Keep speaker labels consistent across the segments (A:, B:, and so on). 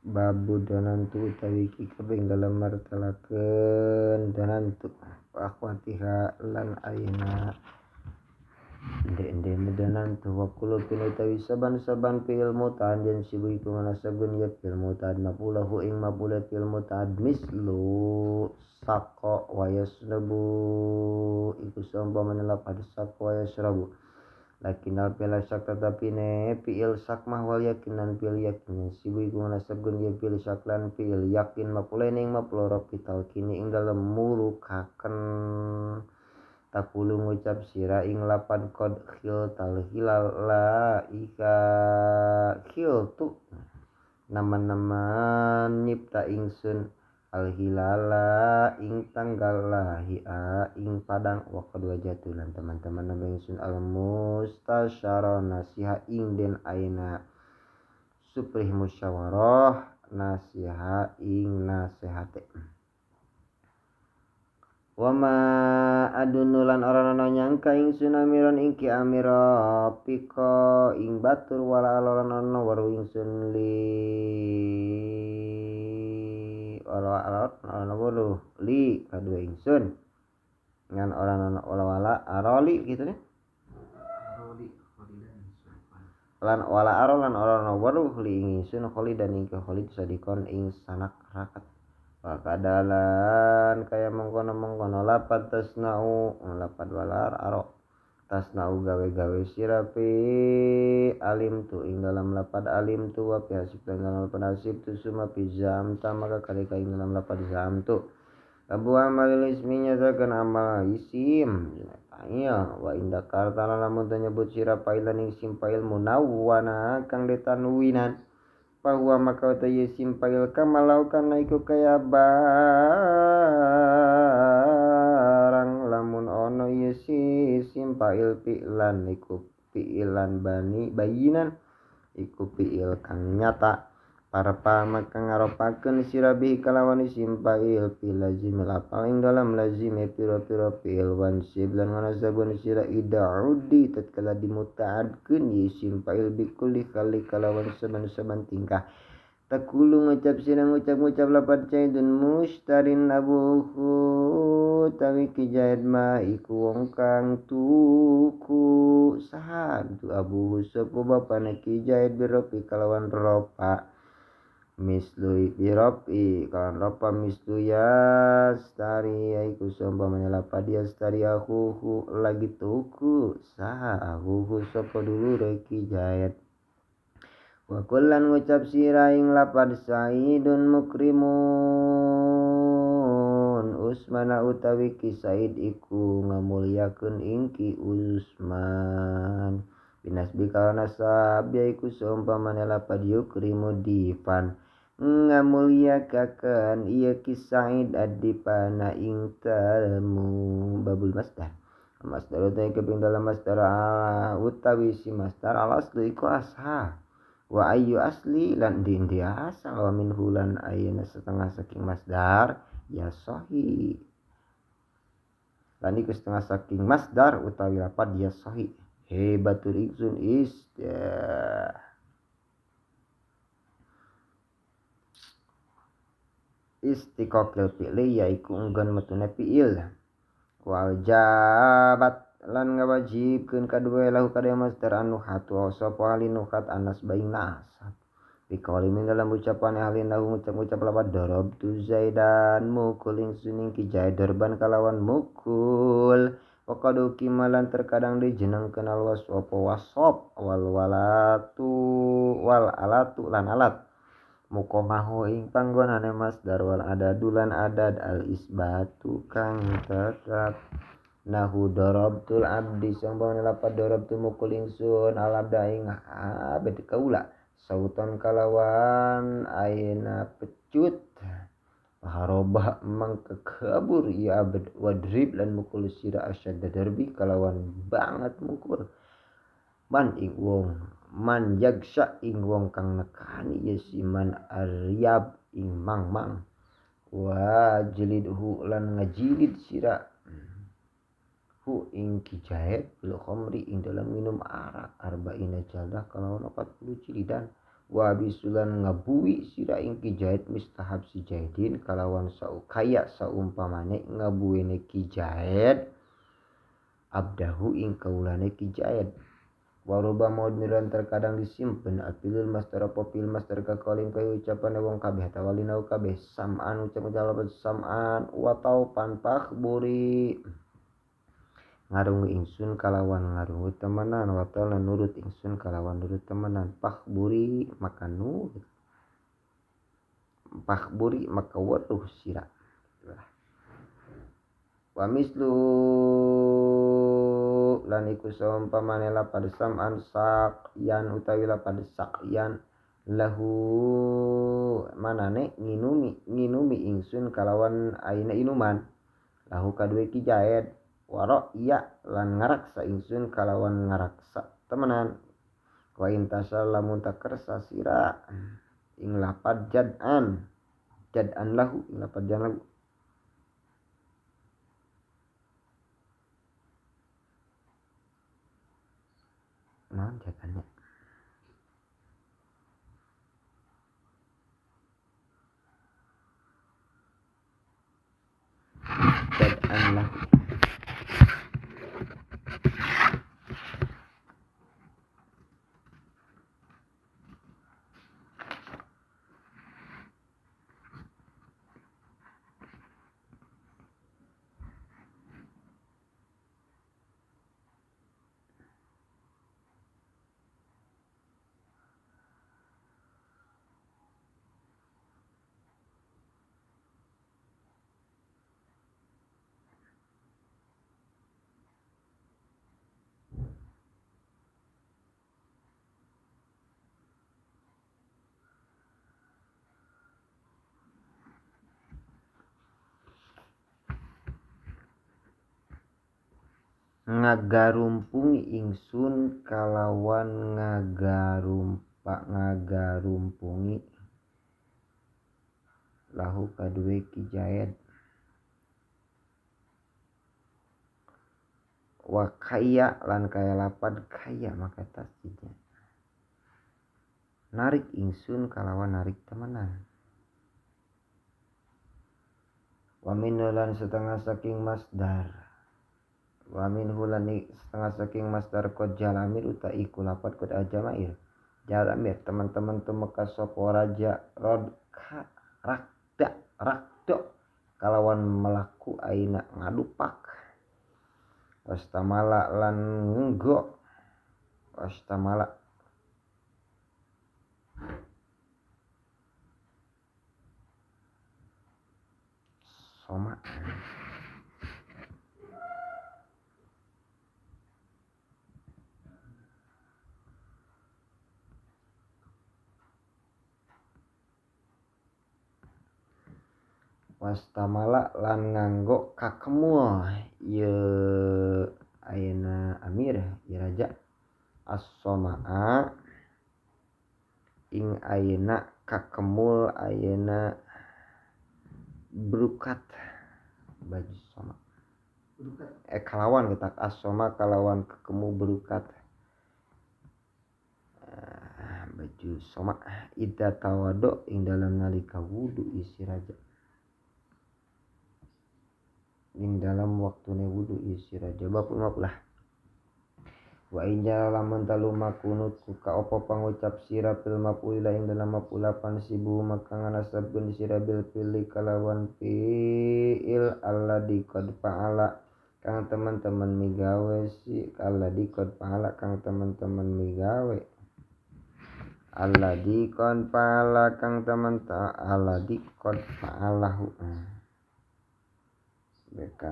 A: Babu danantu utawi iki kaping dalem martelaken danantu wa akhwatiha lan aina ende-ende danantu wa kulupin utawi saban-saban fi'il muta'ad yen sibu iku manasabun ya fi'il muta'ad mapulahu ing mapula fi'il muta'ad mislu saqa wa yasrabu iku saumpamane lapad saqa wa yasrabu. Lakin al fi'il syak tetapi ne fi'il syak mah wal yakin lan fi'il yakin sibu iku nasabkeun ye fi'il syak lan fi'il yakin mapulene ing mapuloro pitalkini ing dalem murukaken takulu ngucap sira ing lapan qad khil tal hilal la ika khil tu naman-naman nyipta ingsun al hilala ing tanggal lahia ing padang wa qad wajatu lan teman-teman nami ingsun al mustasyara nasiha ing den aina suprih musyawarah nasiha ing nasihate wa ma adunu lan ora ana nyangka ingsun amiron ing ki amira pika ing batur wala ora ana weru ingsun li wala ana weru li kadue ingsun ngan ora ana wala aroli gitu nih lan wala aro lan ora ana weru li ingsun Khalid dan ing Khalid sadikon ing sanak rakat wakadalan kaya mengkono-mengkono lapad tasnau lapad walar aro tasnau gawe-gawe sira fi alim tu ing dalam lapad alim tu wa fi hasib ing dalam lapad hasib tu suma fi zamta maka kalika ing dalam lapad zam tu abu amalil ismi nyatakan amal isim fa'il wa inda kartana lamun nyebut sira fa'ilan ing sim fa'il munawwana kang ditanwinan bahwa maka utawi simpa'il kamalau kana iku kaya barang lamun ono ieu si simpa'il fi'lan iku fi'ilan bani bayinan iku fi'il kang nyata parpa maka ngaropakeun sira bihi kalawan simpa'il fi lazimil apal ing dalam lazime pira-pira fi'il wansib lan nganasabun sira ida'udi tatkala dimutaadkeun ye simpa'il bikulli kali kalawan saban-saban tingkah takulu ngucap sira ngucap-ngucap lapad caidun mushtarin abuhu tawi ki jaid ma iku wong kang tuku saha tu abuhu sapa bapana ki jaid biropi kalawan ropa mislu biropi kalawan ropa mislu yastari iku saumpamane lapad yastari akhuhu lagi tuku saha akhuhu sapa dulure ki jaid wa kullan ngucap sira ing lapad saidun mukrimun Usmana utawi ki Said iku ngamulyakeun ing ki Usman binasbi kalawan nasab yaiku saumpamane lapad yukrimu difan ngamulyakaken ieu ki Said adipana ing tamu babul masdar masdar utawi kaping dalam masdar utawi si masdar al asli iku asal wa ayyu asli lan di asal wa minhu lan ayana setengah saking masdar ya sahih lan iku setengah saking masdar utawi lapad ya sahih hebatul ingsun istiqaqil fi'li yaiku enggon metune fi'il wal jabat lan ngawajibkeun kadue lahu kadue masdar anu hatu sapa ahli nukat anas baing nasab biqauli min dalam ucapan ahli nahu ngucap-ngucap lapad darabtu zaidan mukul ingsun ing ki zaid darban kalawan mukul wa qad ukimalan terkadang dijenengkeun al wasf wasop wal walatu wal alatu lan alat mukomahu ing panggonane masdar wal adadu lan adad al isbatu kang tetep nahu darabtul abdi saumpamane lapad darabtu mukul ingsun al abda ing abd kaula sautan kalawan aina pecut haroba mangkekabur ya abd wadrib lan mukul sira asyadda darbi kalawan banget mukul man ing wong man jagsa ing wong kang nekani ya si man aryab ing mang-mang wa jilidhu lan ngajilid sira hu ing ki jaid bil khamri ing dalam minum arak arba'ina jaldah kalawan 40 jilidan Wa bisulan ngabuwi sira ing Ki Zaid mistahab si Zaidin kalawan kaya saumpamane ngabuwene Ki Zaid abdahu ing kaulane Ki Zaid. Waroba maudmiran terkadang disimpen apilul master apa pil master kakalim kaya ucapan wong kabeh tawalinau kabeh sam'an ucap ucapan sam'an watau panpah buri ngarungu ingsun kalawan ngarungu temenan watau lan nurut ingsun kalawan nurut temenan pahburi maka nurut pahburi maka weruh sira. Wa mislu lan iku saumpamane lapad sam'an saqyan utawi lapad saqyan lahu manane nginumi ingsun kalawan aina inuman lahu kaduwe Ki Zaid waro iya lan ngaraksa ingsun kalawan ngaraksa temenan wa intasal lamun takersa sira ing lapad jad'an jad'an lahu ing lapad jad'an lahu naon jad'annya jad'an lahu ngagarumpungi ingsun kalawan ngagarumpungi lahu kaduwe Ki Zaid wa kaya lan kaya lapad kaya maka tasjidnya narik ingsun kalawan narik temenan wa minulan setengah saking masdar wa min hulani setengah saking masdar qad jalamir uta iku lapad qad ajamair jalamir teman-teman tumeka sapa raja rodka rakda rakdo kalawan melaku aina ngadupak wastamala lan nggo wastamala soma wastamala lan nganggo kakemul ieu ayeuna amir ieu raja as-somaa ing ayeuna kakemul ayeuna brukat baju soma brukat kalawan kita as-soma kalawan kekemu brukat baju soma ida tawado ing dalam nalika wudu isi raja ing dalam waktune wudu isi raja bab lah wa inja lamun talumakunut ka apa pangucap sira fil maf'ula ing dalam maf'ula pansibu maka nganasabkeun sira bil fi'li kalawan fi'il alladzi qad fa'ala kang teman-teman migawe si alladzi qad fa'ala kang teman-teman migawe alladzi qad fa'ala kang teman alladzi qad fa'alahu BK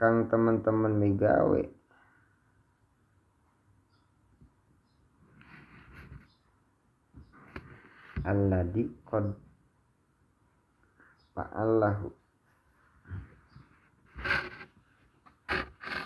A: kang teman-teman migawe alladzi qad fa'alahu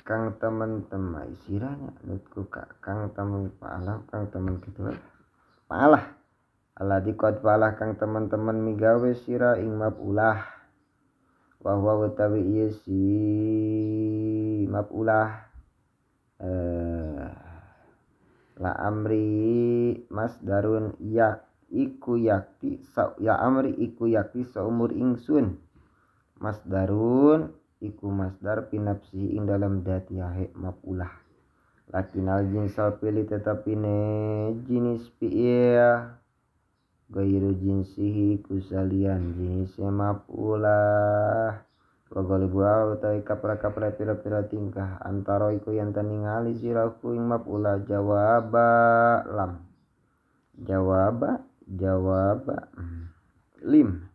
A: kang teman-teman isiranya nutku kang teman fa'alahu kang teman kitu fa'alah alladzi qad fa'alah kang teman-teman migawe sira ing maf'ulah wa huwa utawi ieu si maf'ulah La amri masdarun yak iku yakti ya amri iku yakti saumur ingsun masdarun iku masdar pinapsi ing dalam datiahe mapulah lakinal jinsal pilih tetapi ne jenis pi'il gairu jinsihi kusalian jenisnya mapulah wa ghalibu utawi kapra-kapra pira-pira tingkah antara iku yang taningali siraku ing mapulah jawaba lam jawaba jawaba lim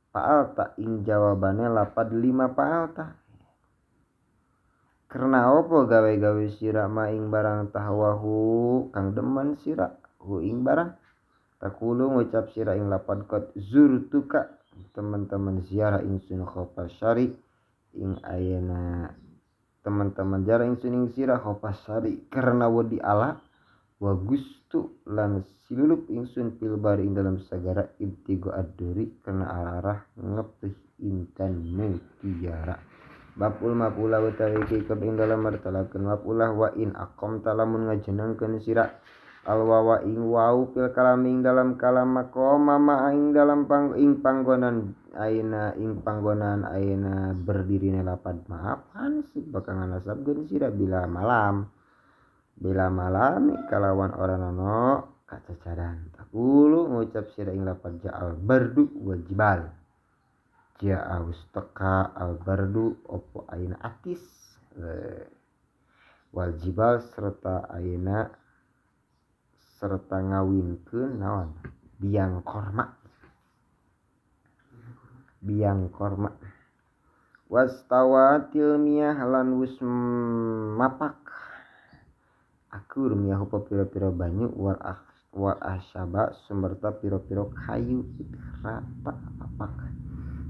A: fa'alta ing jawabane lapad lima fa'alta karena opo gawe-gawe sira ma ing barang tahwahu kang demen sira hu ing barang takulu ngucap sira ing lapad qad zurtuka teman-teman ziarah ingsun khofasari ing ayana teman-teman ziarah ingsun ing sira khofasari karena wedi ala wa gustu lan silulup ingsun pilbar ing dalam sagara ibtigo ad-duri karena arah ngepih intan mutiara. Babul mapula utawi kikep ing dalam martalakeun mapulah wa in aqam talamun ngajenengkeun sira al wawa ing wau fil kalami ing dalam kalam maqama ma ing dalam ing panggonan aina ing panggonan aina berdirine lapad maafan sih bakal nganasabkeun sira bila malam kalawan ora nono kacacaran takulu ngucap sira ing lapad ja'al bardu wal jibal ja'a wis teka al bardu opo aina atis wal jibal serta aina serta ngawinkeun naon biang korma wastawatil miyah lan wis mapak akur miyah upa pira-pira banyu wal asyaba sumerta pira-pira kayu rata papak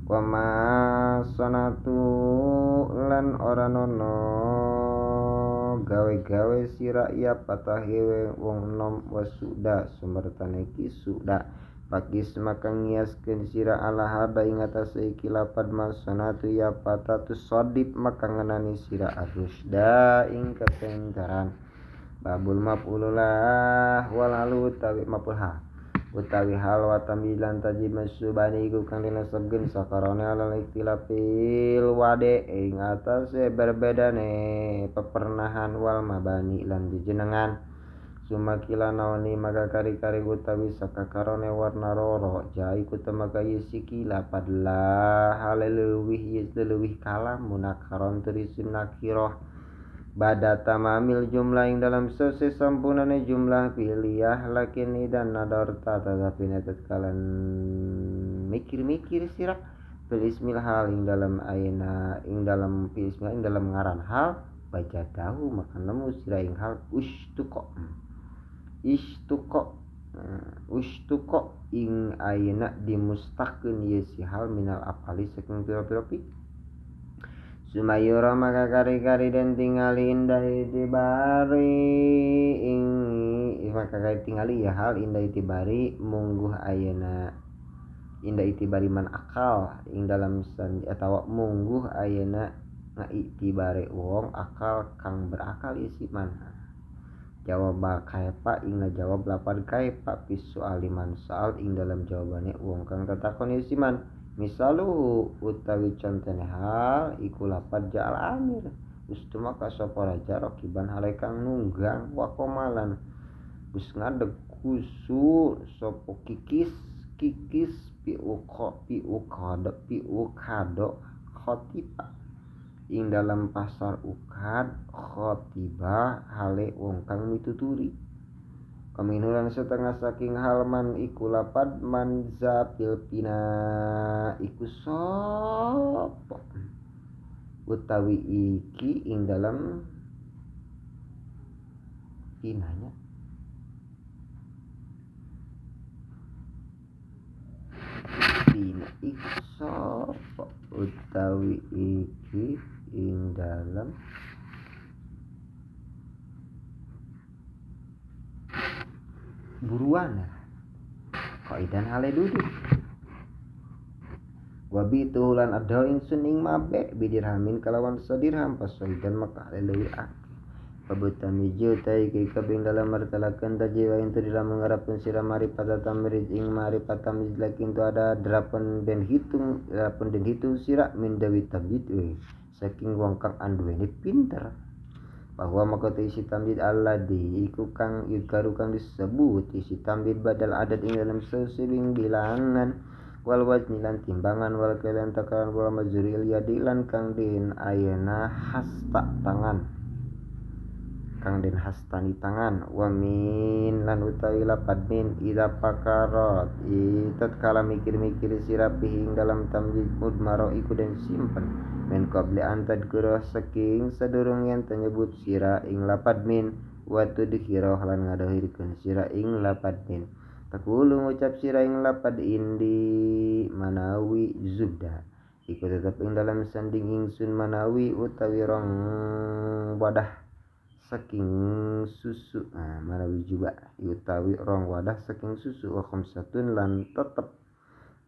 A: wa ma sanatu lan ora nono gawe-gawe sira ya patahewe wong nom wasuda sumertane ki suda pakis maka ngiaskeun sira ala hada ing atase iki lapad masanatu ya patatu sodip maka ngenani sira arusda ing kepentaran. Babul maf'ulah wal halu utawi maf'ul utawi hal wa tambilan tajib masubani iku kang dinasabkeun sakarone alal ikhtilafil wade ing atase berbedane pepernahan wal mabani lan jejenengan sumakila naoni maka kari-kari utawi sakakarone warna roro jai ku temaka yusiki lapadlah haleleuwih leuwih kalam munakaron turisun nakiroh bada tamamil jumlah ing dalam sose sampunane jumlah pilih lakin idan nadorta tetapi tatkala mikir-mikir sira fil ismil hal ing dalam aina ing dalam fil ismil ing dalam ngaran hal baca tahu maka nemu sira ing hal ushtuqa ushtuqa ing aina dimustaqkeun ye si hal minal afali saking pira-pira pi sumayura maka kari-kari dan tingali indah itibari ing maka kari tingali ya hal indah itibari mungguh ayana indah itibari man akal ing dalam atawa mungguh ayana ngaitibare wong akal kang berakal isi man jawab kaifa ing ngajawab lapad kaifa fi soal man soal ing dalam jawabane wong kang tatakon isi man misalu utawi contene hal iku lapad ja'al amir ustumaka sapa raja rakiban hale kang nunggang wakomalan wis ngadeg kusu sapa kikis kikis piuko piukado piukado khotiba ing dalam pasar ukad khotiba hale wong kang mituturi kaminulan setengah saking halman iku lapad manza filpina iku sapa utawi iki ing dalam pinanya pina iku sapa utawi iki ing dalam buruan kaidan hale duduk wabi tuhulan adol ingsun ing mabe bidirhamin kalawan sadirham pasoidan maka hale leuwih akeh Pabutamiju tai kabing dalam martalakan tajiwa itu dalam mengharapkan sira marifat tamriz ing marifat tamriz lakin tu ada delapan den hitung sira min dawi tamjid we saking wong kang anduweni pinter bahwa maka isi tamjid alladzi iku kang yukaru kang disebut isi tamjid badal adat ing dalam sesibing bilangan wal wazni lan timbangan wal kalian takaran wal majril yadi lan kang den ayana hasta tangan kang den hastani tangan wa min lan utawi lapad min ida pakarot tatkala mikir-mikir sira ing dalam tamjid mudmaro iku den simpen min qabli antad gura saking sadurung yen nyebut sira ing lapad min wa tudhira lan ngadohirkeun sira ing lapad min takulu ngucap sira ing lapad indi manawi zubda iku tetep ing dalam sanding ingsun manawi utawi rong wadah saking susu manawi juga utawi rong wadah saking susu wa khamsatun lan tetep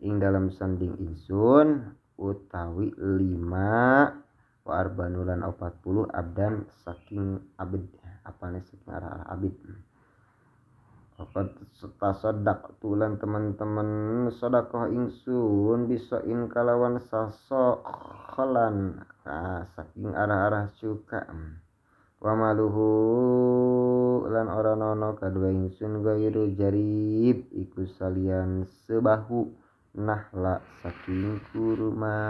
A: ing dalam sanding ingsun utawi 5 wa arbanu lan 40 abdan saking abid apane saking arah-arah abid. Waqad tasaddaq tulan teman-teman sedekah ingsun bisain kalawan sasokholan saking arah-arah cuka wa maluhu lan ora nono kadua ingsun gairu jarib iku salian sebahu nahla saking kurma.